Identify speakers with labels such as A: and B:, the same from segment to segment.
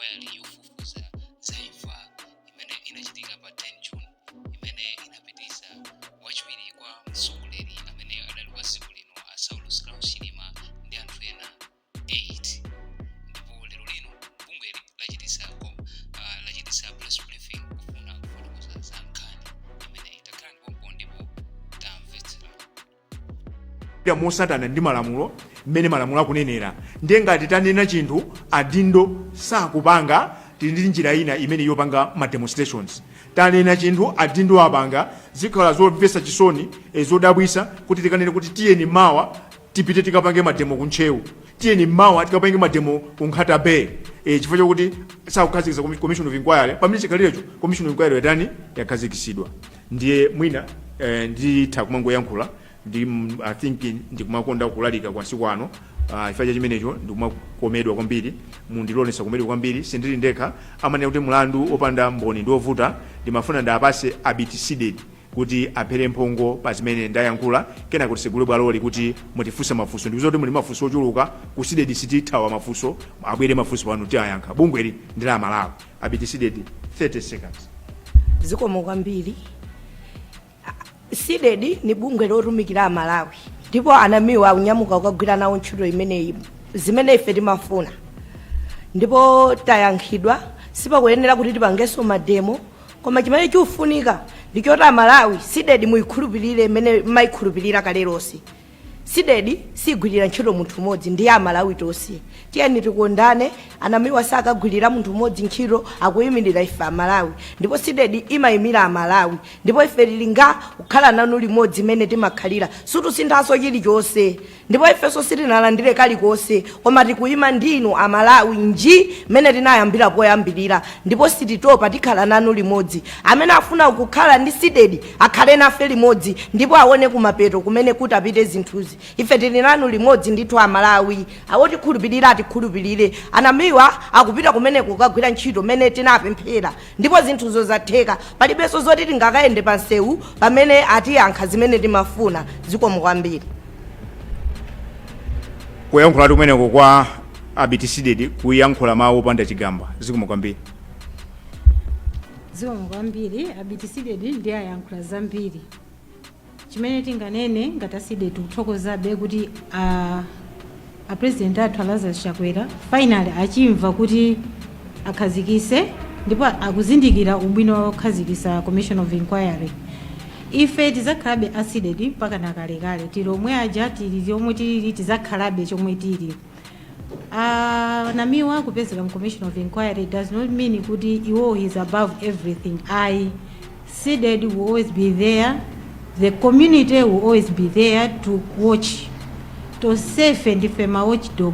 A: Inquiry yofufuza za imfa imene inachitika pa 10 June, imene inapitisa wachiwiri kwa mtsogoleri amene adali wa dziko lino, a Saulos Klaus Chilima, ndi anthu ena 8. Ndipo lero lino bungweli lachitisa press briefing kufuna kufotokoza za nkhani imeneyi. Takhala pompo ndipo tamvetsera.
B: Mosatana ndi malamulo, mmene malamulo akunenera. Ndiye ngati tanena chinthu, adindo sakupanga, tili ndi njira ina imene yopanga ma demonstrations. Tanena chinthu, adindo apanga, zikhala zomvetsa chisoni, zodabwisa kuti tikanene kuti tiyeni mawa tipite tikapange ma demo ku Ntcheu, tiyeni mawa tikapange ma demo ku Nkhata Bay, chifukwa chokuti sakukhazikitsa commission of inquiry, pamene chikhalirecho commission of inquiry yatani? Yakhazikisidwa. Ndiye mwina nditha kumangoyankhula ndi I think ndikumakonda kulalika kwa siku ano. Chifukwa cha chimenecho ndikumakomedwa kwambiri, mundilonesa komedwa kwambiri. Sindili ndekha. Amanena kuti mlandu opanda mboni ndi ovuta. Ndimafuna ndapase Abiti CDEDI kuti aphere mphongo pa zimene ndayankhula, kena kuti segule bwaloli kuti mutifunse mafunso. Ndikuziwa kuti muli mafunso ochuluka. Ku CDEDI sitithawa mafunso. Abwere mafunso pano, tiayankha. Bungweli ndi la Malawi. Abiti CDEDI, 30 seconds.
C: Zikomo kwambiri. CDEDI ni bungwe lotumikira Amalawi, ndipo anamiwa akunyamuka kukagwira nawo ntchito imeneyi, zimene ife timafuna, ndipo tayankhidwa. Sipakuyenera kuti tipangenso ma demo, koma chimene chikufunika ndichoti Amalawi, CDEDI muyikhulupirire imene mayikhulupirira kalelonse. CDEDI sigwirira ntchito munthu umodzi, ndiye Amalawi tonse tiyeni tikondane. Anamiwa sakagwirira munthu umodzi ntchito, akuyimirira ife Amalawi, ndipo CDEDI imayimira Amalawi, ndipo ife tili nga kukhala nanu limodzi imene timakhalira. Situsinthanso chilichonse, ndipo ifenso sitinalandire kalikonse, koma tikuyima ndinu Amalawi nji mmene tinayambira poyambirira, ndipo sititopa, tikhala nanu limodzi. Amene afuna kukhala ndi CDEDI akhale nafe limodzi, ndipo aone kumapeto kumene kuti apite zinthuzi. Ife tili nanu limodzi ndithu. Amalawi awotikhulupirira atikhulupirire. Anamiwa akupita kumene kukagwira ntchito mmene tinapemphera, ndipo zinthuzo zatheka. Palibenso zoti tingakayende pa msewu pamene atiyankha zimene timafuna. Zikomo kwambiri.
B: Kuyankhula kumeneko kwa Abiti CDEDI, kuyankhula mawu opanda chigamba. Zikomo kwambiri.
D: Zikomo kwambiri. Abiti CDEDI ndiye ayankhula zambiri. Chimene tinganene ngati a CDEDI, tikuthokozabe kuti a president athu a Lazarus Chakwera finally achimva kuti akhazikise, ndipo akuzindikira ubwino wokhazikisa commission of inquiry. Ife tizakhalabe a CDEDI mpaka nakalekale. Tili omwe aja, tili omwe tilili, tizakhalabe chomwe tili. Namiwa kupezeka mu commission of inquiry does not mean kuti iwo is above everything, ayi. CDEDI will always be there, the community will always be there to watch. Tonsefe ndife ma watchdog.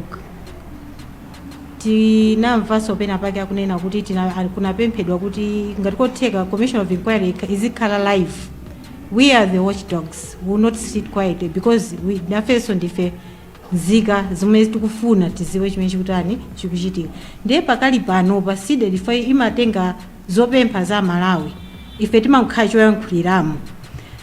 D: Tinamvanso pena pake akunena kuti kunapemphedwa kuti ngati kotheka commission of inquiry izikhala live. We are the watchdogs. We will not sit quietly because we nafenso ndife nzika zomwe tikufuna tiziwe chimene chikutani, chikuchitika. Ndiye pakali pano pa CDEDI ife imatenga zopempha za Malawi, ife timakhala choyankhuliramo.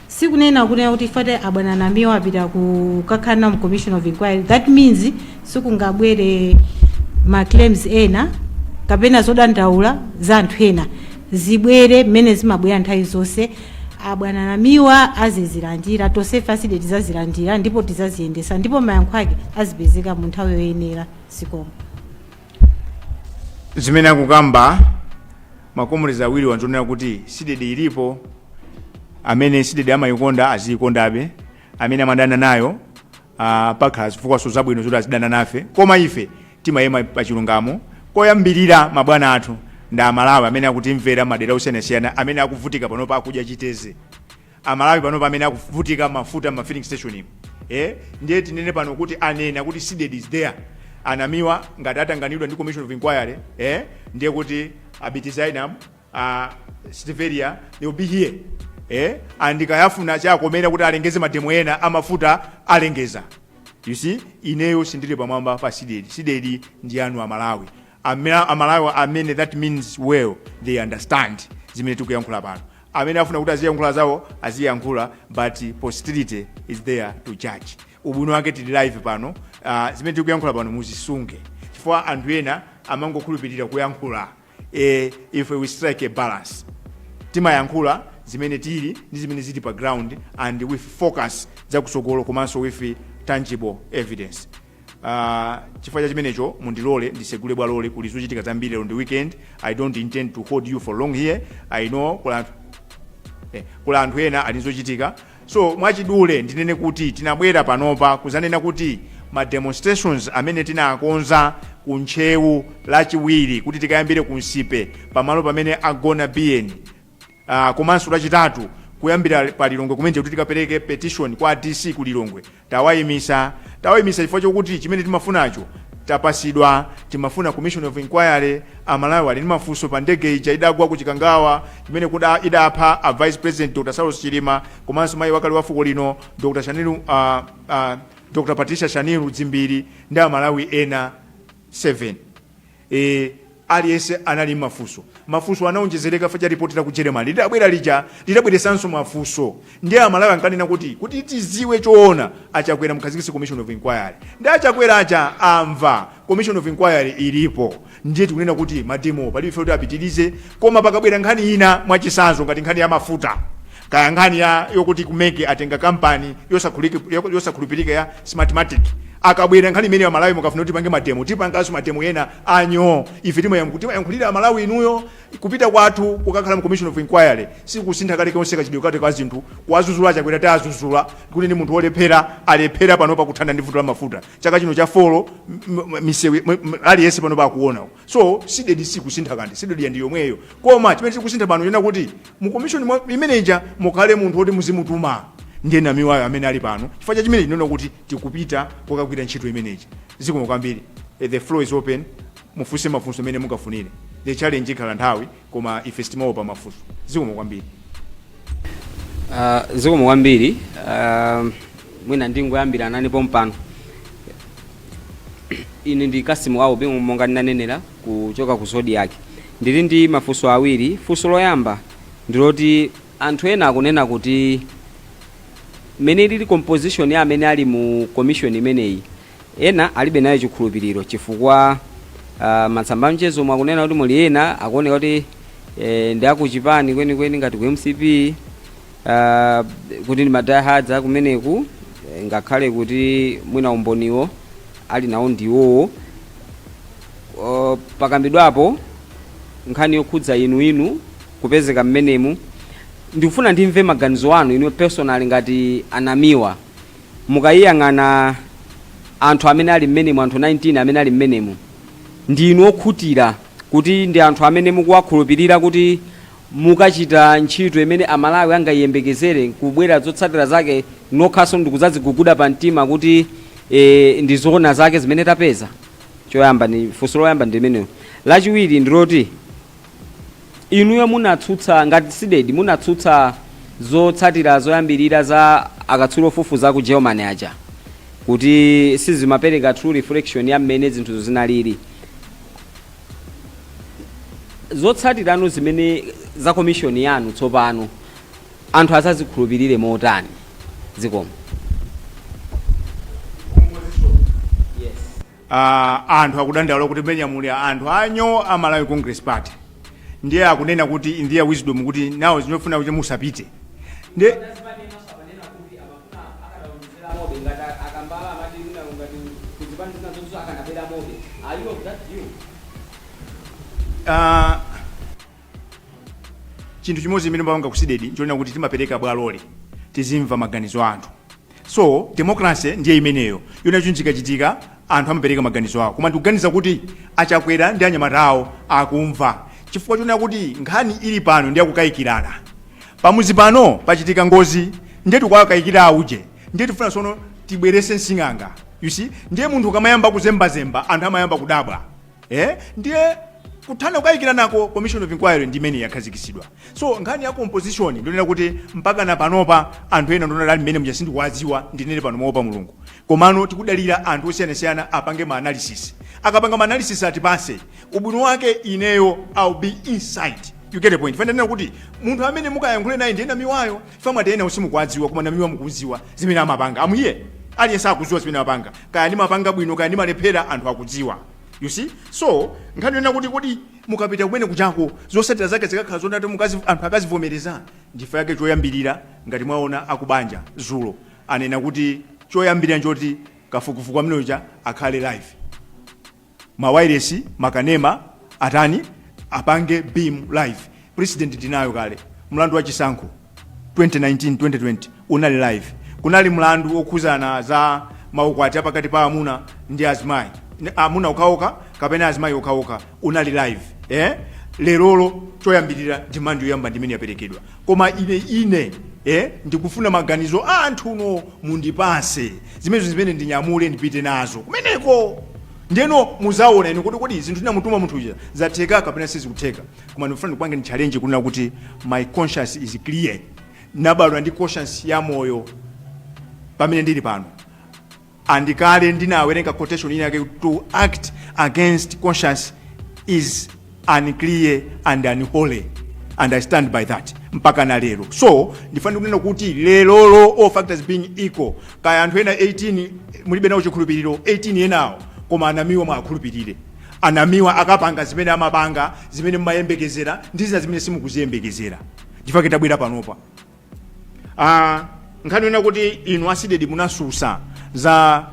D: Sikunena kunena kuti ifate abwana Namiwa apita kukakhala mu commission of inquiry, that means sikungabwere ma claims ena kapena zodandaula za anthu ena. Zibwere mmene zimabwera nthawi zonse. Abwana Namiwa azizilandira, tonsefe a CDEDI tizazilandira ndipo tizaziyendesa, ndipo mayankho ake azipezeka mu nthawi yoyenera. Zikomo.
B: Zimene akukamba ma comrades awiri wanzonena kuti CDEDI ilipo. Amene CDEDI amayikonda aziyikondabe, amene amadana nayo, pakhala zifukwaso zabwino zoti azidana nafe, koma ife timayima pachilungamo. Koyambirira mabwana athu ndi Amalawi amene akutimvera madera osiyanasiyana, amene akuvutika panopa, akudya chiteze. Amalawi panopa amene akuvutika mafuta ma filling station imo, ndiye tinene pano kuti anena kuti CDEDI is there. Anamiwa ngati atanganidwa ndi commission of inquiry, ndiye kuti Abiti Zainab, Stiveria, they will be here, and kayafuna chakomera kuti alengeze ma demo ena amafuta, alengeza. You see, ineyo sindili pamwamba pa CDEDI. CDEDI ndi anu Amalawi. Amalawi amene that means well, they understand zimene tikuyankhula pano. Amene afuna kuti aziyankhula zawo aziyankhula, but posterity is there to judge. Ubwino wake tili live pano. Zimene tikuyankhula pano muzisunge, chifukwa anthu ena Amangokhulupirira kuyankhula. If we strike a balance, timayankhula zimene tili ndi zimene zili pa ground and with focus zakusogolo komanso with tangible evidence. Chifukwa cha chimenecho, mundilole ndisegule bwalole. Kuli zochitika zambiri lero ndi weekend. I don't intend to hold you for long here. I know kula anthu ena ali zochitika. So mwachidule ndinene kuti tinabwera panopa kuzanena kuti ma demonstrations amene tinakonza ku Ntcheu Lachiwiri kuti tikayambire ku Nsipe pamalo pamene agona Biyeni, komanso Lachitatu kuyambira pa Lilongwe kumene kuti tikapereke petition kwa DC ku Lilongwe, tawayimisa. Tawayimisa chifukwa chokuti chimene timafunacho tapasidwa. Timafuna commission of inquiry. Amalawi ali ndi mafunso pa ndege ija idagwa ku Chikangawa chimene kuda idapha a Vice President Dr Saulos Chilima komanso mayi wakale wa fuko lino Dr Shanilu, Dr Patricia Shanil Dzimbiri ndi Amalawi ena 7. Aliyense anali mafunso. Mafunso anaonjezereka fa cha ripoti la ku Germany lidabwera lija, lidabweresanso mafunso. Ndiye Amalawi ankanena kuti tiziwe choona, Achakwera mukhazikitse commission of inquiry. Ndi Achakwera aja amva, commission of inquiry ilipo. Ndiye tikunena kuti ma demo palibe ife kuti apitirize, koma pakabwera nkhani ina, mwachisanzo ngati nkhani ya mafuta, kaya nkhani ya yokuti ku MEC atenga kampani yosakhulupirika ya Smartmatic, akabwera nkhani imene Amalawi mukafuna kuti tipange ma demo, tipanganso ma demo ena anyo. Ife timayankhulira Amalawi inuyo. Kupita kwathu kukakhala mu commission of inquiry sikusintha kalikonse kachidwe kate ka zinthu. Kuwazuzula Chakwera, tazuzula kuti ndi munthu wolephera, alephera panopa kuthana ndi vuto la mafuta chaka chino cha 4. Misewu aliyense panopa akuona. So CDEDI sikusintha kanthu, CDEDI ndi yomweyo. Koma chimene chikusintha pano chena kuti mu commission imeneja mukhale munthu woti muzimutuma, ndiye Namiwayo amene ali pano. Chifukwa cha chimene ndinaona kuti tikupita kukagwira ntchito imeneji. Zikomo kwambiri. The floor is open, mufunse mafunso amene mungafunire. The challenge ikhala nthawi, koma ife sitimaopa mafunso. Zikomo kwambiri.
A: Zikomo kwambiri. Mwina ndingoyambira nani pompano. Ine ndi Kasimu Aubi, monga ndinanenera, kuchoka ku Zodiak. Ndili ndi mafunso awiri. Funso loyamba ndiloti anthu ena akunena kuti mmene lili composition ya amene ali mu commission imeneyi, ena alibe nayo chikhulupiriro chifukwa matsamba mchezo mwakunena kuti muli ena akuoneka kuti ndi akuchipani kwenikweni ngati ku MCP, kuti ndi ma diehards akumeneku, ngakhale kuti mwina umboniwo ali nawo ndiwowo. Pakambidwapo nkhani yokhudza inuinu kupezeka mmenemu. Ndikufuna ndimve maganizo anu inu personally ngati Anamiwa, mukayiyang'ana anthu amene ali mmenemu, anthu 19 amene ali mmenemu, ndi inu okhutira kuti ndi anthu amene mukuwakhulupirira kuti mukachita ntchito imene Amalawi angayiyembekezere, kubwera zotsatira zake nokhaso ndikudzaziguguda pa mtima kuti ndi zoona zake zimene tapeza? Choyamba ni funso loyamba ndi limenelo. Lachiwiri ndiloti inuyo munatsutsa ngati CDEDI, munatsutsa zotsatira zoyambirira za akatswiri ofufuza ku Germany aja kuti sizimapereka true reflection ya mmene zinthuzo zinalili. Zotsatirano zimene za commission yanu tsopano, anthu azazikhulupirire motani? Zikomo. Yes.
B: Anthu akudandaula kuti mmene muli anthu anyo a Malawi Congress Party, ndiye akunena kuti in their wisdom kuti nawo zinofuna kuti musapite ndiye
A: Mobe ngati akambala amati mwina ngati kuzipani zina zonse akanabwera mobe. Are you of that view?
B: Chinthu chimodzi chimene timapanga ku CDEDI nchonena kuti timapereka bwaloli tizimva maganizo a anthu. So democracy ndiye imeneyo yona. Chinthu chikachitika, anthu amapereka maganizo awo. Koma ndikuganiza kuti Achakwera ndi anyamata awo akumva, chifukwa chonena kuti nkhani ili pano ndi akukayikirana. Pamuzi pano pachitika ngozi, ndiye tikuwakayikira auje, ndiye tifuna sono tibwerese msing'anga, you see. Ndiye munthu ukamayamba kuzembazemba, anthu amayamba kudabwa. Ndiye kuthana kukayikira nako, commission of inquiry ndi imene yakhazikisidwa. So nkhani ya composition, ndionera kuti mpaka na panopa anthu ena ndionera ali mmene muja sindikuwadziwa, ndinene pano moopa Mulungu. Komano tikudalira anthu osiyanasiyana apange ma analysis. Akapanga ma analysis atipase ubwino wake, ineyo I'll be inside. You get a point? Fanira kuti munthu amene mukayankhule naye ndiye Namiwayo. Famwati ena simukuwadziwa, koma Namiwa mukudziwa zimene amapanga. Amuiye aliyense akudziwa zimene amapanga, kaya ndimapanga bwino, kaya ndimalephera, anthu akudziwa. You see? So nkhani yonena kuti kodi mukapita kumene kuchako zotsatira zake zikakhala zonati mukazi anthu akazivomereza, ndifa yake choyambirira ngati mwaona akubanja zulo anena kuti choyambirira nchoti kafukufuku amene uja akhale live, mawayilesi makanema atani, apange beam live. President ndinayo kale mlandu wa chisankho 2019 2020 unali live. Kunali mlandu okhuzana za maukwati apakati pa amuna ndi azimayi, amuna okhaokha kapena azimayi okhaokha, unali live, eh? Lerolo choyambirira demand yoyamba ndimene yaperekedwa, koma ine ndikufuna maganizo a anthu uno mundipase zimenezo zimene ndinyamule ndipite nazo kumeneko. Ndeno muzaona inu kuti kodi zinthu tinamutuma munthu uja zatheka kapena sizikutheka. Koma ndikufuna ndikupange challenge kunena kuti my conscience is clear. Nabadwa ndi conscience ya moyo pamene ndili pano, andikale ndinawerenga quotation ina yake, "To act against conscience is unclear and unholy," and I stand by that mpaka na lero. So ndifuna kunena kuti lerolo, all factors being equal, kaya anthu ena 18 mulibe nawo chikhulupiriro, 18 enawo, koma anamiwa mwakhulupirire, anamiwa akapanga zimene amapanga, zimene mmayembekezera ndi zina zimene simukuziyembekezera. Ndifake tabwera panopa. Nkhani yona kuti inu a CDEDI munasusa za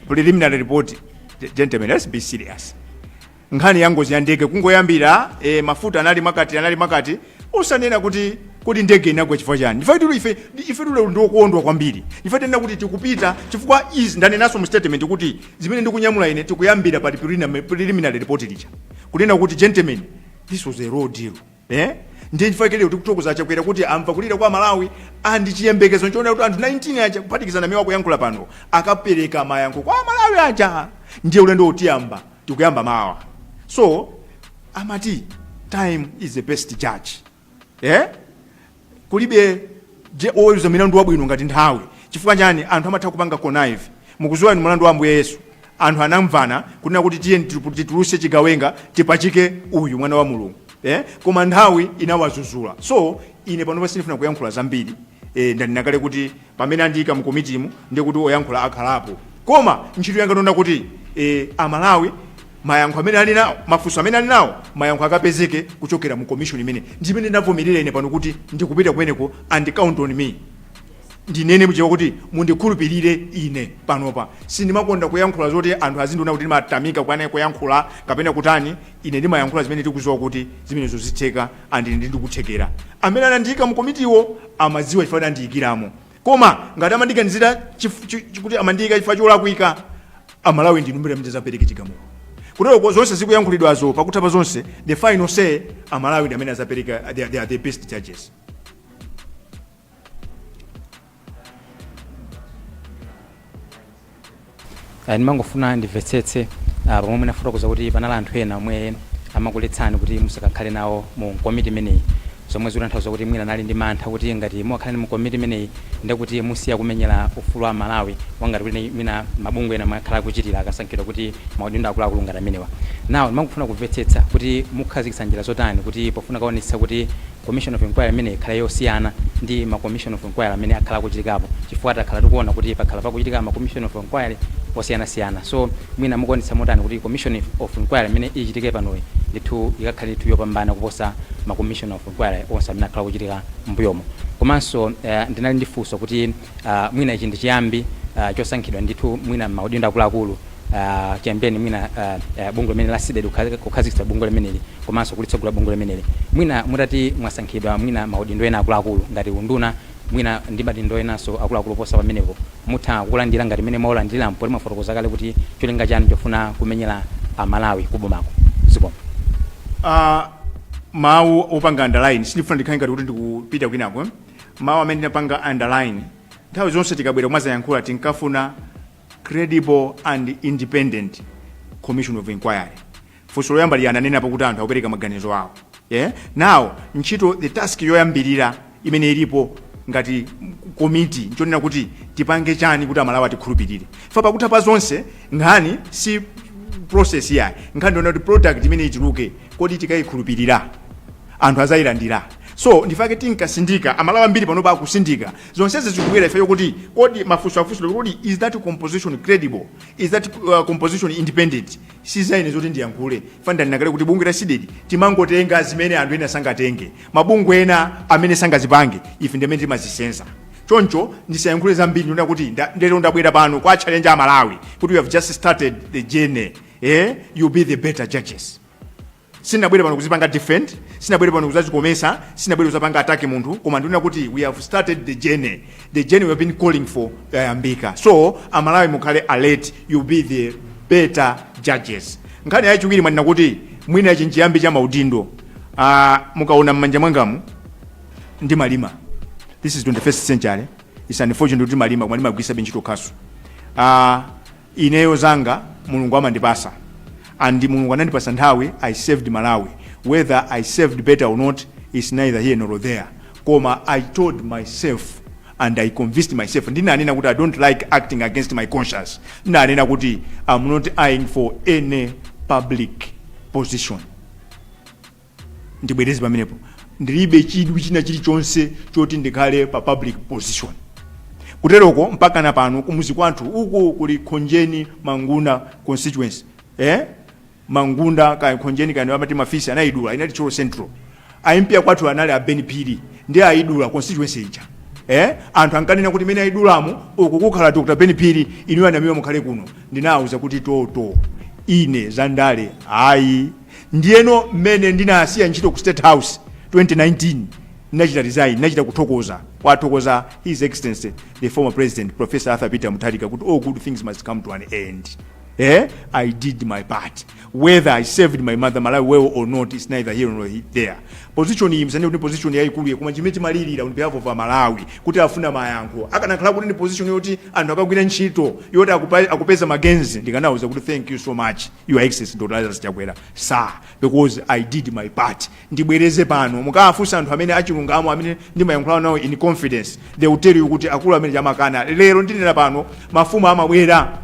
B: preliminary report. Gentlemen, let's be serious. Nkhani ya ngozi ya ndege kungoyambira, mafuta anali makati, anali makati, usanena kuti ndege inagwa chifukwa chani. Ife tulu ife tulo ndokondwa kwambiri. Ife tinena kuti tikupita chifukwa izi ndanenanso mu statement kuti zimene ndikunyamula ine tikuyambira pa preliminary report lija, kunena kuti, gentlemen, this was a raw deal, eh? Ndiye chifukwa chake tikuthokoza Chakwera kuti amva kulira kwa Malawi, andi chiyembekezo nchoona kuti anthu 19 aja kuphatikizana miwa kuyankhula pano akapereka mayankho kwa Malawi aja. Ndiye ulendo utiyamba, tikuyamba mawa. So amati time is the best judge, eh? Kulibe oweruza milandu wabwino ngati nthawi. Chifukwa chani? Anthu amatha kupanga connive. Mukuziwa inu mlandu wa Ambuye Yesu, anthu anamvana kunena kuti tiye tituluse chigawenga, tipachike uyu mwana wa Mulungu, eh? Koma nthawi inawazuzula. So ine panopa sindifuna kuyankhula zambiri. Ndanena kale kuti pamene andiyika mu komitimu ndiye kuti oyankhula akhalapo, koma ntchito yanga ndonda kuti Amalawi mayankho amene ali nawo, mafunso amene ali nawo, mayankho akapezeke kuchokera mu commission imene ndimene ndavomerera ine pano kuti ndikupita kumeneko, and count on me. Ndinene muchiwa kuti mundikhulupirire ine panopa sindimakonda kuyankhula zoti anthu azindiona kuti ndimatamika kwana kuyankhula kapena kutani. Ine ndimayankhula zimene tikuziwa kuti zimenezo zitheka, and ndi ndikuthekera. Amene anandiyika mu komitiwo amadziwa chifukwa anandiyikiramo, koma ngati amandiganizira kuti amandiyika chifukwa cholakwika, Amalawi ndinu mbere mudzapereke chigamulo. Kutero zonse zikuyankhulidwazo, pakutha pa zonse, the final say Amalawi ndi amene azapereka. They are the best judges.
A: Ndimangofuna ndimvetsetse pomwe munafotokoza kuti panali anthu ena omwe amakuletsani kuti musakakhale nawo mu komiti imeneyi, zomwe zikutanthauza kuti mwina anali ndi mantha kuti ngati mukakhale mu komiti imeneyi ndekuti musiya kumenyera ufulu wa Malawi, wangati kuti mwina mabungwe ena mwakhala akuchitira akasankhidwa kuti maudindo akuluakulu ngati amenewa. Nawo ndimangofuna kumvetsetsa kuti mukhazikitsa njira zotani kuti pofuna kaonetsa kuti commission of inquiry imeneyi ikhale yosiyana ndi ma commission of inquiry amene akhala akuchitikapo, chifukwa takhala tikuona kuti pakhala pakuchitika ma commission of inquiry osiyanasiyana. So mwina mukuonetsa motani kuti commission of inquiry imene ichitike panoyi ndithu ikakhale ndithu yopambana kuposa ma commission of inquiry onse amene akhala akuchitika m'mbuyomo? Komanso ndinali ndi funso kuti mwina ichi ndi chiyambi chosankhidwa ndithu mwina maudindo akuluakulu chiyambireni mwina bungwe limene la CDEDI, kukhazikitsa bungwe limeneli komanso kulitsogolera bungwe limeneli, mwina mutati mwasankhidwa mwina maudindo ena akuluakulu ngati unduna, mwina ndi maudindo enanso akuluakulu posa pamenepo, mutha kulandira ngati mmene mwaulandirira poti mwafotokoza kale kuti cholinga chanu chofuna kumenyera Amalawi kubomako? Zikomo.
B: Mawu opanga underline, sindifuna ndikhale ngati kuti ndikupita kwinako, eh? Mawu amene ndinapanga underline, nthawi zonse tikabwera kumazayankhula tinkafuna credible and independent commission of inquiry. Funso loyamba lija ananenapo kuti anthu akupereka maganizo awo, yeah? Now ntchito, the task yoyambirira imene ilipo ngati komiti nchonena kuti tipange chani kuti Amalawi atikhulupirire. Fa pakutha pa zonse nkhani si process yayi, nkhani ndiona kuti product imene ituluke kodi tikayikhulupirira, anthu azayilandira? So ndifake tinkasindika, Amalawi ambiri panopa akusindika. Zonsezi zikubwera ifeyo kuti kodi mafunso afunso kuti, is that composition credible? Is that composition independent? Sizaine zoti ndiyankhule. Fandanakale kuti bungwe la CDEDI timangotenga zimene anthu ena sangatenge, mabungwe ena amene sangazipange, ife ndi amene timazisenza. Choncho ndisayankhule zambiri. Ndionera kuti ndero ndabwera pano kwa challenge Amalawi kuti we have just started the journey, eh? You be the better judges. Sinabwere pano kuzipanga defend, sinabwere pano kuzazikomesa, sinabwere kuzapanga attack munthu, koma ndionera kuti we have started the journey. The journey we have been calling for yayambika. So Amalawi, mukhale alert, you be the better judges. Nkhani yachiwiri, mwanena kuti mwina ichi nchiyambi cha maudindo. Mukaona mmanja mwangamu, ndimalima. This is 21st century. It's unfortunate kuti malima, koma ndimagwiritsa ntchito khasu. Ineyo zanga Mulungu amandipasa, and Mulungu anandipasa nthawi. I served Malawi. Whether I served better or not is neither here nor there, koma I told myself and I convinced myself. Ndinanena kuti I don't like acting against my conscience. Ndinanena kuti I'm not eyeing for any public position. Ndibwereze pamenepo, ndilibe chidwi china chilichonse choti ndikhale pa public position. Kuteroko mpaka na pano kumuzi kwathu uku kuli Khonjeni Mangunda constituency, eh? Mangunda kaya Khonjeni kaya amati mafisi anayidula, inali Thyolo Central. A MP kwathu anali a Ben Phiri, ndi ayidula constituency ija, eh? Anthu ankanena kuti imene ayidulamo uku kukhala Dr Ben Phiri, inuyo anamiwa mukhale kuno. Ndinawuza kuti toto, ine zandale ayi. Ndiyeno mmene ndinasiya ntchito ku State House 2019, ndinachita resign, ndinachita kuthokoza, kwathokoza His Excellency the former President Professor Arthur Peter Mutharika kuti all good things must come to an end, eh? I did my part. Whether I served my mother Malawi well or not is neither here nor there. Position iyi msane kuti position yayikulu, koma chimene timalirira on behalf of Malawi kuti afuna mayankho. Akanakhala kuti ndi position yoti anthu akagwira ntchito yoti akupeza magenzi, ndikanawuza kuti thank you so much, Your Excellency Dr Lazarus Chakwera sir, because I did my part. Ndibwereze pano, mukawafunsa anthu amene achilungamo amene ndimayankhula nawo in confidence, they will tell you kuti akulu amene chamakana. Lero ndinena pano, mafumu amabwera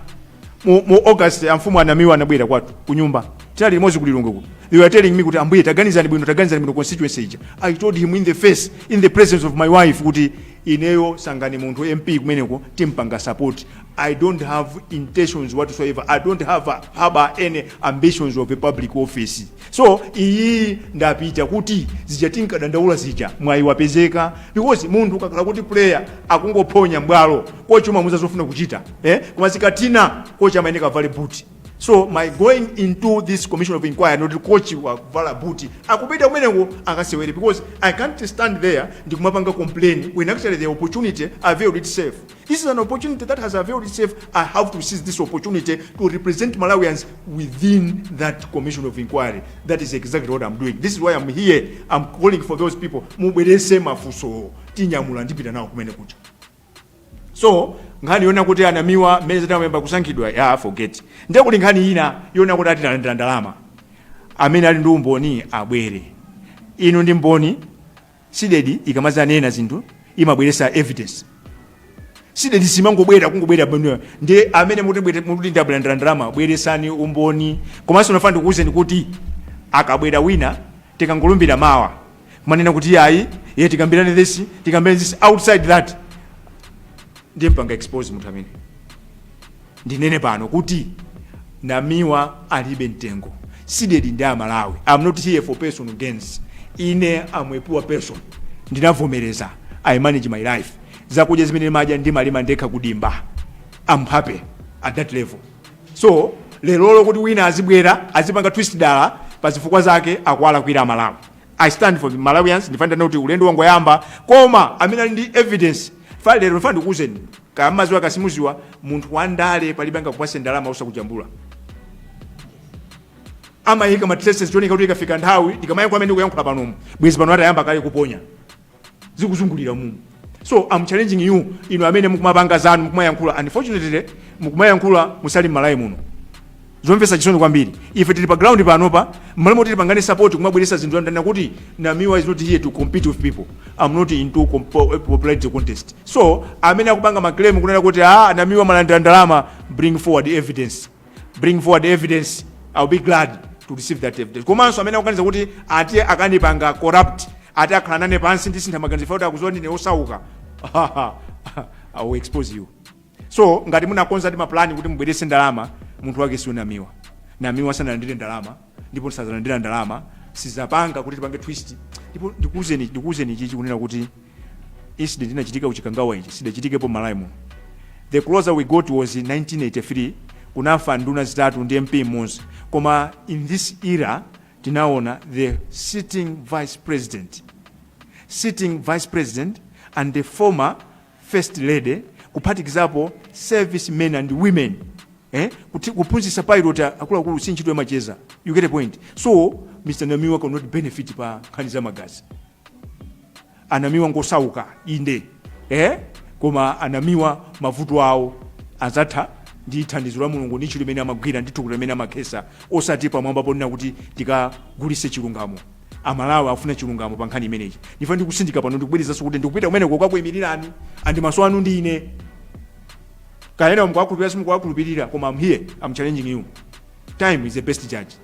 B: mu August, amfumu anamiwa anabwera kwathu kunyumba, tinali limodzi kulilongwe kuno. They were telling me kuti ambuye, taganizani bwino, taganizani bwino constituency ija. I told him in the face, in the presence of my wife, kuti ineyo sangani munthu MP kumeneko, timpanga support. I don't have intentions whatsoever. I don't have any ambitions of a public office. So iyi ndapita kuti zija tinkadandaula zija, mwayi wapezeka, because munthu ukakhala kuti player akungophonya mbwalo, kochi umamuza zofuna kuchita, eh? Koma zikatina, kochi amayeneka avale boot. So my going into this commission of inquiry, not coach wakuvala boot, akupita kumeneko akasewere, because I can't stand there ndikumapanga complain when actually the opportunity availed itself. This is an opportunity that has availed itself. I have to seize this opportunity to represent Malawians within that commission of inquiry. That is exactly what I'm doing. This is why I'm here. I'm calling for those people, mubwerese mafunso, tinyamula, ndipita nawo kumene kucha. So nkhani yona kuti anamiwa mmene zinamayamba kusankhidwa, ya, forget. Ndiye kuti nkhani ina yona kuti ati talandira ndalama, amene ali ndi umboni abwere. Inu ndi mboni. CDEDI ikamazanena zinthu imabweresa evidence. CDEDI simangobwera kungobwera bwino. Ndi amene muti ndalandira ndalama, bweresani umboni. Komanso nafana ndikuwuzeni kuti akabwera wina, tikangolumbira mawa, kumanena kuti ayi, ye tikambirane this, tikambirane this outside that, ndiye mpanga expose munthu amene. Ndinene pano kuti Namiwa alibe mtengo. CDEDI ndi Amalawi. I'm not here for personal gains. Ine am a poor person, ndinavomereza. I manage my life. Zakudya zimene madya ndimalima ndekha kudimba. I'm happy at that level. So lerolo kuti wina azibwera azipanga twist dala pa zifukwa zake, akuwalakwira Amalawi. I stand for the Malawians. Ndifanira kuti ulendo wangoyamba, koma amene ali ndi evidence fa lero, ndifana ndikuwuzeni, kamaziwa kasimuziwa, munthu wandale palibe angakupase ndalama usakujambula. Amayika ma traces chonika kuti ikafika nthawi ndikamayankhula amene ndikuyankhula panomu, bwezi pano atayamba kale kuponya zikuzungulira mumu. So I'm challenging you, inu amene mukumapanga zanu, mukumayankhula. Unfortunately mukumayankhula musali m'Malawi muno. Zomvetsa chisoni kwambiri. Ife tili pa ground panopa, mmalo moti tipangane support, kumabweretsa zinthu. Ndanena kuti Namiwa is not here to compete with people. I'm not into popularity contest. So amene akupanga ma claim kunena kuti ah, Namiwa malandira ndalama, bring forward evidence, bring forward evidence. I'll be glad to receive that evidence. Komanso amene akuganiza kuti ati akandipanga corrupt, Ati akhala nane pansi, ndisintha maganizo kuti akuziwa ndine osauka, I will expose you. So ngati munakonza ndi mapulani kuti mubwerese ndalama, munthu wake si Namiwa. Namiwa sanalandire ndalama ndipo sazalandira ndalama, sizapanga kuti tipange twist. Ndipo ndikuuzeni chichi, kunena kuti incident inachitika kuchikangawa ichi sidachitikepo Malawi muno. The closer we got was in 1983, kunafa nduna zitatu ndi MP mmodzi. Koma in this era tinaona the sitting vice president and the former first lady, kuphatikizapo service men and women, kuphunzitsa pilot akuluakulu si ntchito yamacheza. You get a point? So Mr Namiwa cannot benefit pa nkhani za magazi. Anamiwa ngosauka inde, Koma anamiwa mavuto awo azatha ndi thandizo la Mulungu ndi ntchito limene amagwira ndi thukuta limene amakhesa, osati pamwamba ponena kuti tikagulise chilungamo. Amalawi afuna chilungamo pa nkhani imeneyi. Ndifa ndikusindika pano, ndikubwerezanso kuti ndikupita kumeneko kukakuyimirirani andi maso anu ndi ine. Kayena mukuwakhulupirira, simukuwakhulupirira, koma I'm here, I'm challenging you. Time is the best judge.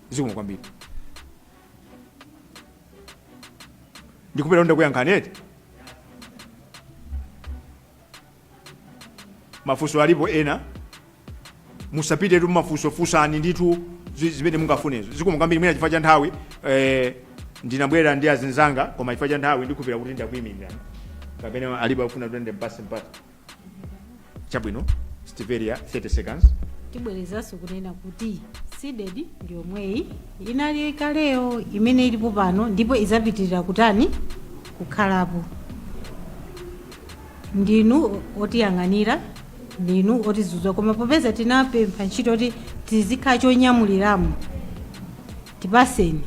B: Zikomo kwambiri. Ndikupita ndakuyankhani eti. Mafunso alipo ena, musapite tu mafunso, funsani ndithu zimene mungafunezo. Zikomo kwambiri. Mwina chifukwa cha nthawi, ndinabwera ndi azinzanga, koma chifukwa cha nthawi ndikupira kuti ndakuyimirira kapena alipo akufuna kuti ndempase mpata. Chabwino, Stiveria, 30 seconds.
D: Tibwerezanso kunena kuti CDEDI ndi yomweyi inali kaleyo imene ilipo pano, ndipo izapitirira kutani kukhalapo. Ndinu otiyang'anira, ndinu otizuzwa, koma popeza tinapempha ntchito kuti tizikhala chonyamuliramo, tipaseni.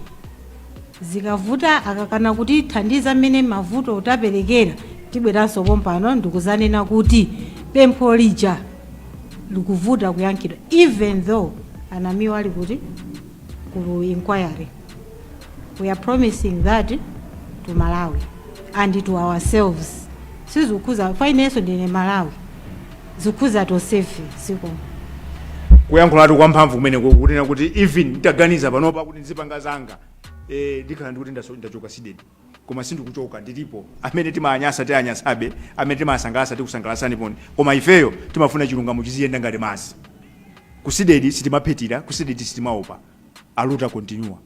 D: Zikavuta, akakana kutithandiza mmene mavuto taperekera, tibweranso pompano ndikuzanena kuti pempho lija likuvuta kuyankhidwa, even though anamiwa ali kuti ku inquiry. We are promising that to Malawi and to ourselves. Sizikhuza fa inenso ndine Malawi, zikhuza tonsefe. Zikomo.
B: Kuyankhulatu kwa mphamvu kumeneko, kunena kuti even nditaganiza panopa kuti ndizipanga zanga, ndikhala ndikuti ndachoka CDEDI, koma sindikuchoka, ndilipo. Amene timanyasa tianyasabe, amene timasangalasa tikusangalasani poni, koma ifeyo timafuna chilungamo chiziyenda ngati madzi. Ku CDEDI sitimaphitira, ku CDEDI sitimaopa. A luta continua.